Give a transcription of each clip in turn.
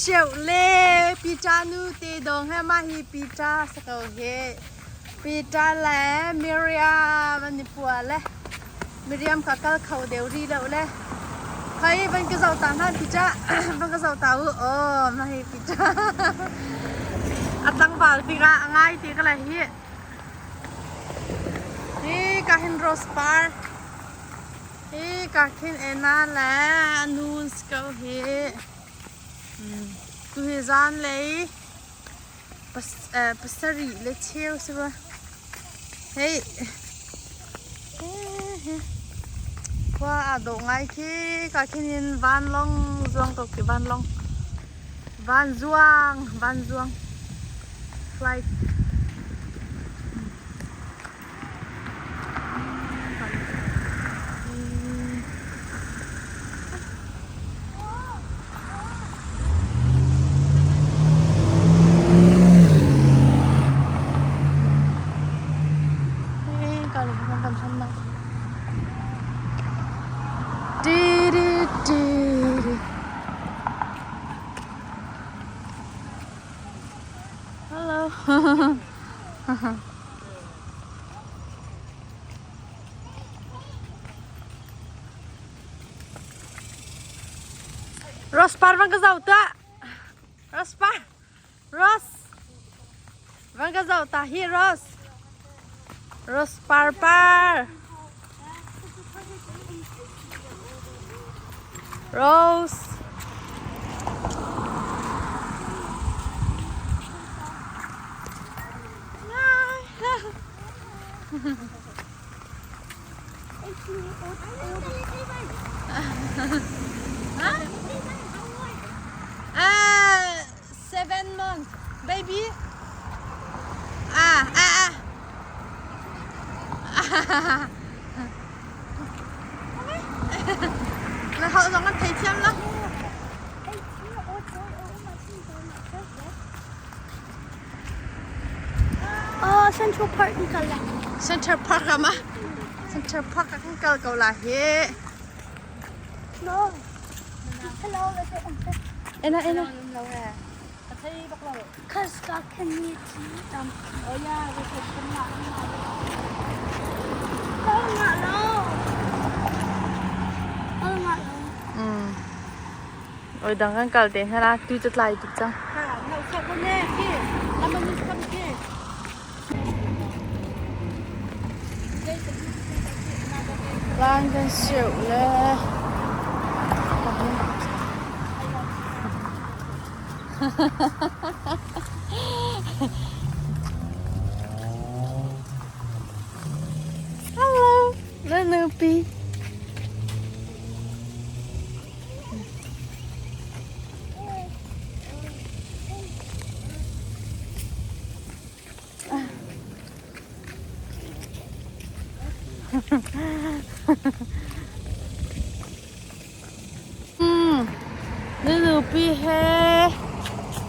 Cheuh le Peter nu te dawng he mah hi Peter si ko hi. Peter le Miriam an i pua le Miriam kha kal kho deuh rih lo le. Hei van ka zoh ta hmanh Peter van ka zoh ta u. Aw mah hi Peter. A tlangval tikah a ngai ti ka le hi. Hi ka hin Rose Par. Hi ka khin Anna le a nu si ko hi. Tuhi zanlei pasarih le cheu si rua. Hei khua aa dawh ngai khi ka khin in vanlawng zuang ko khi vanlawng vanzuang vanzuang flight. Hello. Rose par van ka zoh tuah. Rose par. Rose. Van ka zoh ta hi Rose. Rose par par. Rose. 7 months baby. Ah ah ah. Na hau zong an thei thiam lo. Oh, Central Park in kal la. Central Park ah ma? Central Park ah kan kal ko la hi. No. Hello. Ena ena. Cause ka kan ni ti tam. Oh yeah, we can come na. Oh nga lo. Oh nga lo. Oi dang kan kal te hna la tu cu tlai tuk cang. Lan kan siuh le Hello, na nupi. Na nupi he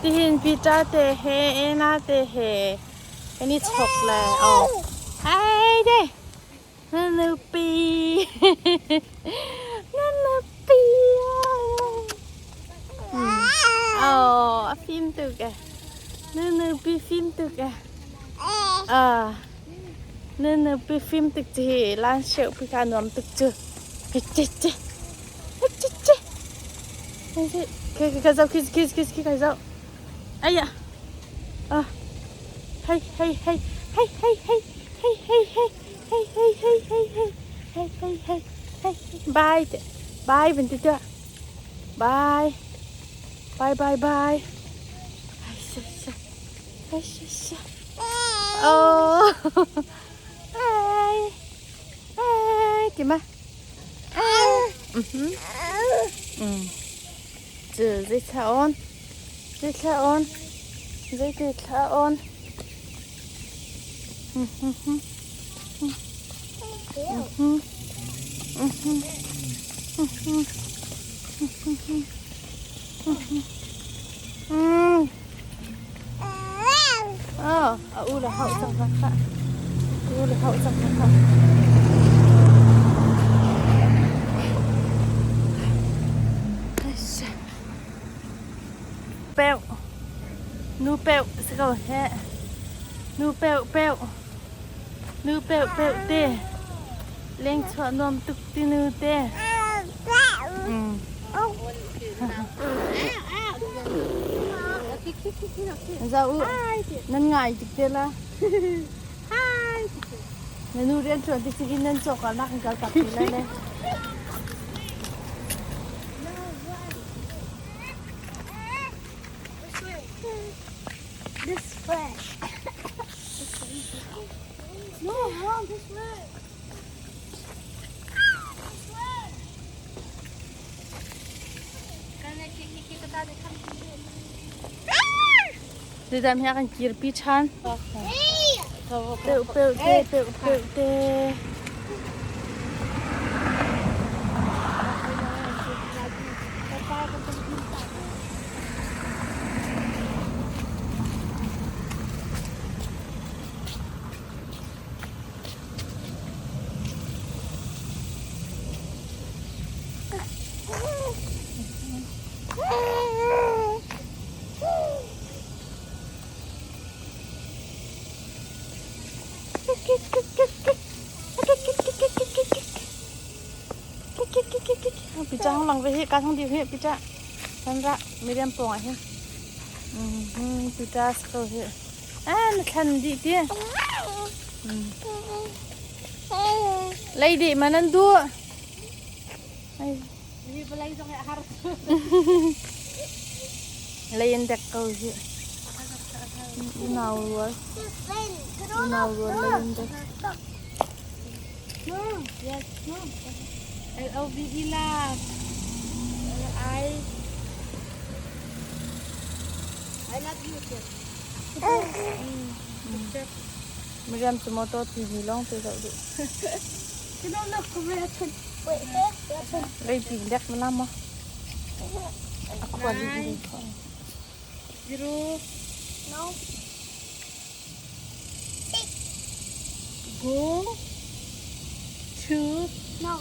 tihin Peter te he Anna te he kan i chok le oh. Ai de. Na nupi. Na nupi. Oh, a fim tuk eh. Na nupi fim tuk eh. Ah. Na nupi fim tuk ci lan seu pi ka nuam tuk cu. Che che. Che che. Khi ka zau khi khi khi khi ka zau. Ai ya. Ah. Hey hey hey. Hey hey hey. Hey hey hey. Hey hey hey hey hey. Hey hey hey. Hey. Bye. Bye vẫn chưa. Bye. Bye bye bye. Ai sa sa. Ai sa sa. Oh. Hi. Hi. Tìm à? Cu zei thla on? Zei thla on? Zei te thla on? Oh, a u le hauh cang hna khah. U le hauh cang hna khah. Peuh nu peuh si ko heh nu peuh peuh nu peuh peuh te leng chuah nuam tuk ti nu te. Zau u nan ngai tik te la. Na nu rian ṭuan tik in nan cawk ah nak in kal tak ti lai le. This way. No, mom, this way. This way. Tutan hi a kan kirpi ṭhan. Peuh peuh te, peuh peuh te. Pica hong lang ve hi ka hong dir hi pica kan ra miriam pawng ah hin pica ko hi ah na thlan dih ti lei dih ma nan duh Lei in dek ko hi. Unau rual. Unau rual lei in dek. Yes, no. L O V E love. L I I love you. Miriam cu motor timi lawng te zoh duh. Leipi dek na maw? A khua dih Zero. No. Go to No.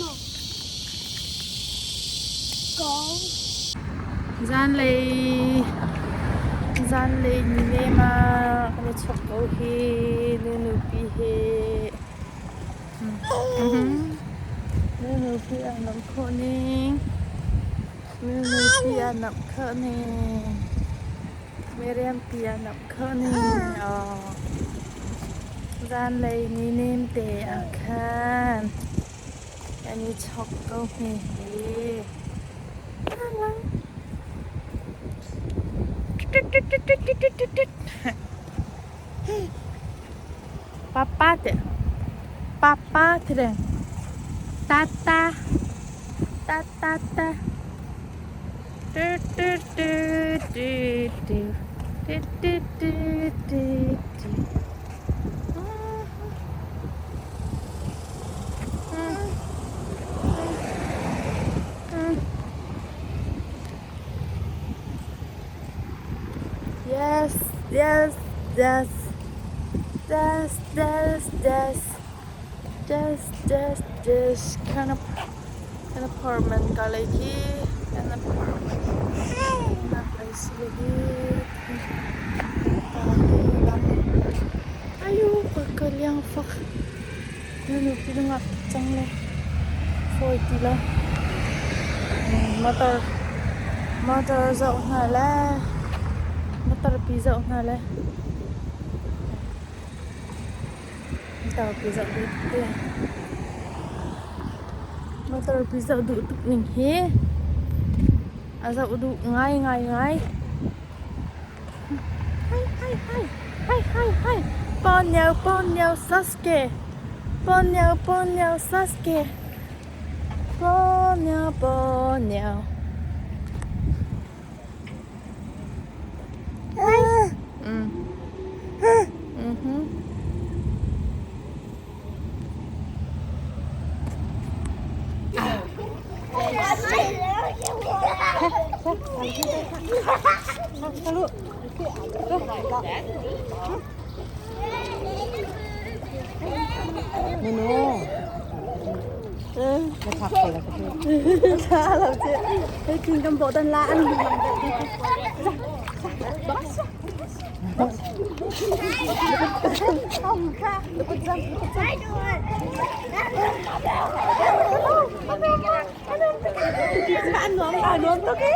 No. Go. Zanlei zanlei ni lem ah kan i chok ko hi nu nupi he nu nupi ah namh khawh ning nu nupi ah namh khawh ning Miriam pi ah namh khawh ning zanlei ni nem te ah khan Kan i chok ko hme hi. Papa te. Papa te deng. Tata. Ta ta ta. Tu tu tu tu tu. Tu tu tu tu tu. Yes, yes, yes. Yes, yes, yes. Yes, yes, yes. Kan kan apartment ka lei khi kan apartment nak lei si hi. Ayu ka ka liang fak. Na nupi nungak tuk cang le fawi ti lo. Motor motor zoh hna le motor pi zoh hna le motor pi zoh duh tuk te. Motor pi zoh duh tuk ning hi a zoh duh ngai ngai ngai. Hai hai hai hai hai hai Ponyo ponyo Sasuke Ponyo ponyo Sasuke Ponyo ponyo Mhm. Na thlak kho la ka ti. Thla lo che. Hei tin kan bawh dan la an lang deuh ti. An nuam a nuam tuk ee.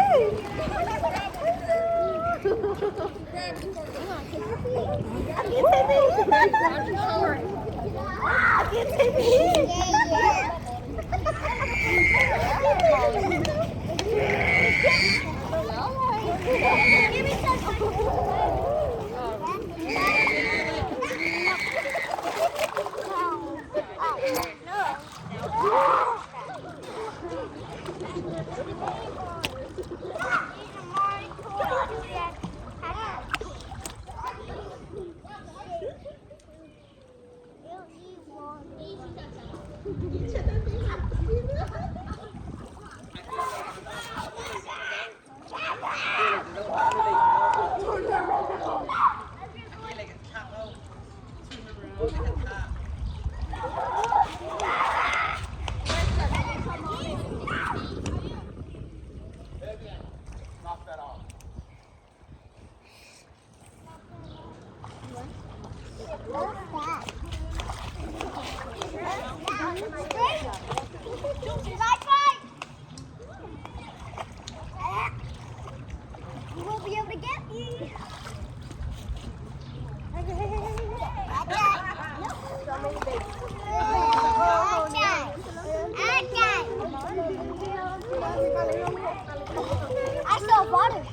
I saw water.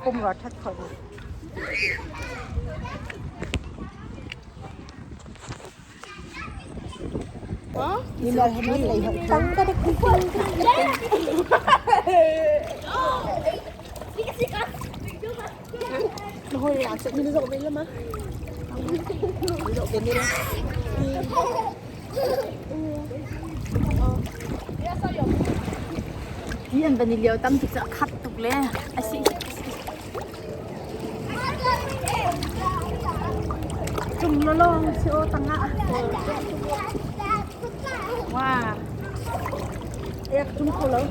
Pum rua that kho dih. Hi an van i lio tam tuk cu a khat tuk le a si. Cung lawlawng si aw tangah. Wa. Ek cung kho lo.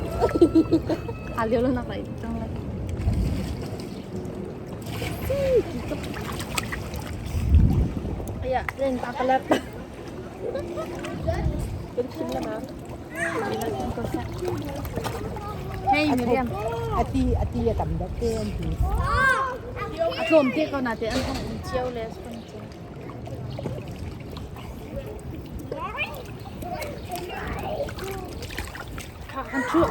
A lio lo nak lai tang lai. Aya, len ta kalat. Hei, Miriam. Ati ati a tam deuh te an ti. A tlawm te ko na te an thong um cio le spon cio. Kha kan chu.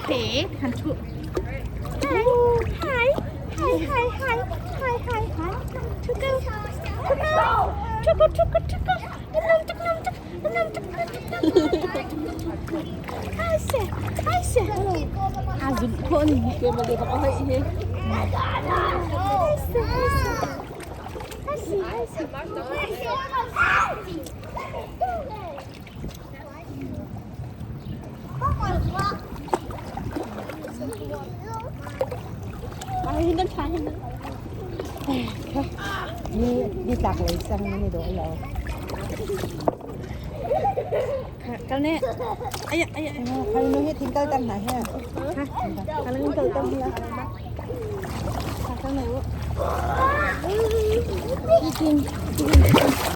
Ke kan chu. Hi, hi, hi, hi, hi, hi, hi, hi. Chuku, chuku, chuku, chuku, chuku. Nam tuk, nam tuk, nam tuk, nam tuk, nam tuk. Hi, se, hi, se. A zun khon. Hi, se, hi, se. Hi, se, hi, se. Ni ni tlak lei cang ni dawh lo. Kal ne. Aya, aya. Khai nu hi thing kal tam hna he. Kal kal tam la. Kal ne.